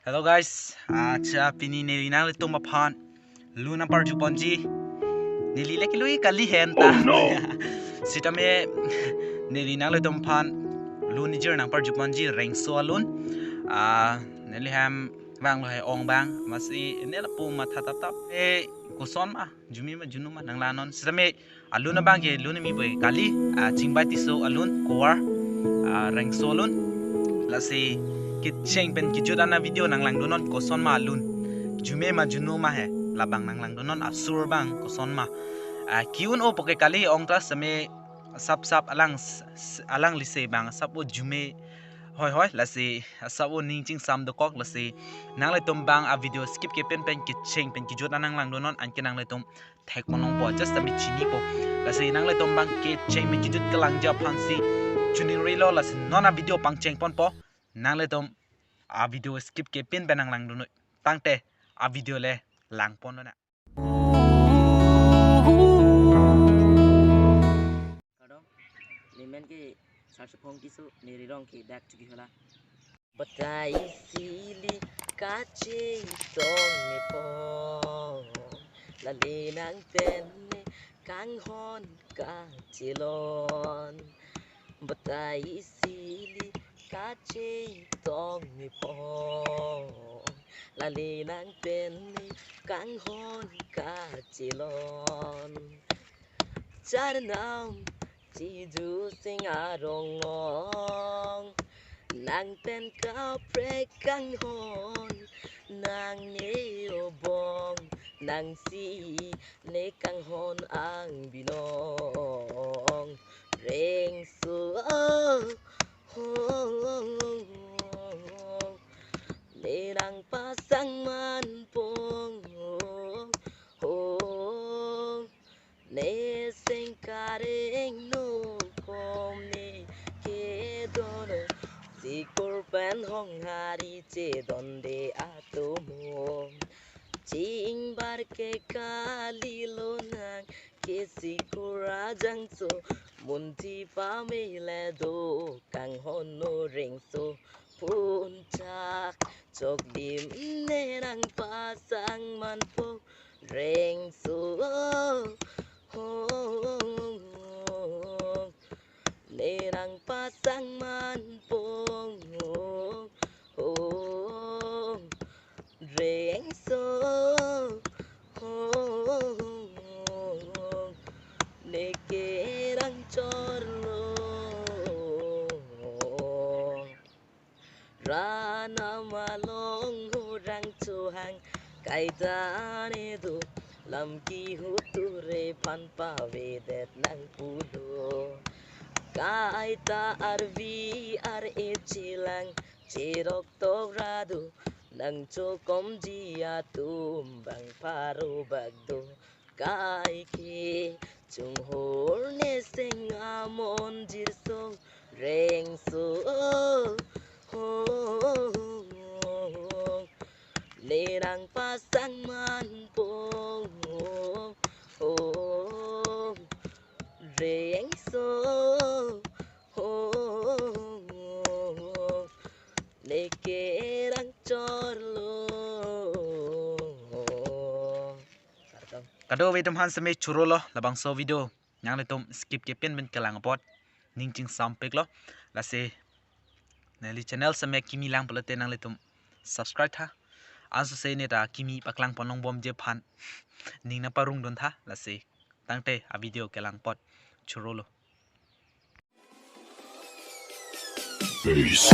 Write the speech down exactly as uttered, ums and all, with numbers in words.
Hello guys, acha pini neli nanglitum aphan lun nangparjuponji. Neli le kelui kali hen ta. Oh no! Sitame neli nanglitum aphan lun nijir nangparjuponji Rengso alun. Ah, neli hem vanglo he ong abang, amatsi ne lapu matha tap tap. E, koson ma, jume ma junu ma nanglang non. Sitame alun abang ke lun mi boi kali, ah, Chingbai Tisso alun, Kovar, ah, Rengso alun. Lasi kecheng pen kejut an avideo nanglangdun non, koson ma alun. Jume ma junu ma he, labang nanglangdun non, asur abang koson ma. Ah, ke-un-o po ke kali ong tra sitame sap sap alang s-, s-, alanglisi abang sap o jume hoi hoi, lasi sap o ning chingsam dokok, lasi nanglitum abang avideo skip kepen pen kecheng pen kejut an nanglangdun non, anke nanglitum thekpon longpo, just ami chinipo. Lasi nanglitum abang kecheng pen kejut kelangji aphansi choningrilo, lasi non avideo pangchengponpo. Nanglitum avideo skip kepen pen nanglangdun noi. Tangte avideo le langpon nang. Kardom, nemen ke Sarchapong Tisso, ne rirong ke Dak Chokihola. Batai isi ili kachetong mepong, lale nang pen ne kanghon kachelon. Batai isi ili kachetong mepong, lale nang pen ne kanghon kachelon. Charnam chiju sing arong ong, nang pen kaprek kanghon, nang ne obong, nangsi ne kanghon ang binong. Rengso, oh, oh, oh, oh. Ne nangpasang manpong, oh, oh. Ne seng kareng no kom ne kedono, sikur pen honghari chedonde atomo. Chingbar ke kalilo nang ke sikur ajangso, munthi pamele do kanghon no Rengso. Punchak chokdim ne nangpasang manpong, Rengso, oh, oh, oh, oh. Ne nangpasang manpong, oh, oh, oh. Rengso, oh, oh, oh, oh. Ne kerang chorlo. Ran amalong hurang chohang kaita ne do, lam kihuture phan pavedet nang pulo. Kaita arvi ar-e chelang cherok tok ra do, nang chokomji atum bang pharo bak do. Kaike chunghur ne seng amon jirso, Rengso, oh, oh, oh, oh. Ne nangpasang manpong, oh, oh, oh. Rengso, oh, oh, oh, oh. Ne kerang chorlo. Kardom. Kadokave atum aphan seme chorolo, labangso video nanglitum skip kepen pen kelang apot ning chingsampiklo. Lasi neli channel seme kimi lang pulote nanglitum subscribe tha. Anso se ne ta kimi paklang pon longbomji aphan ning nangparongdun tha. Lasi tangte avideo kelang apot chorolo. Peace.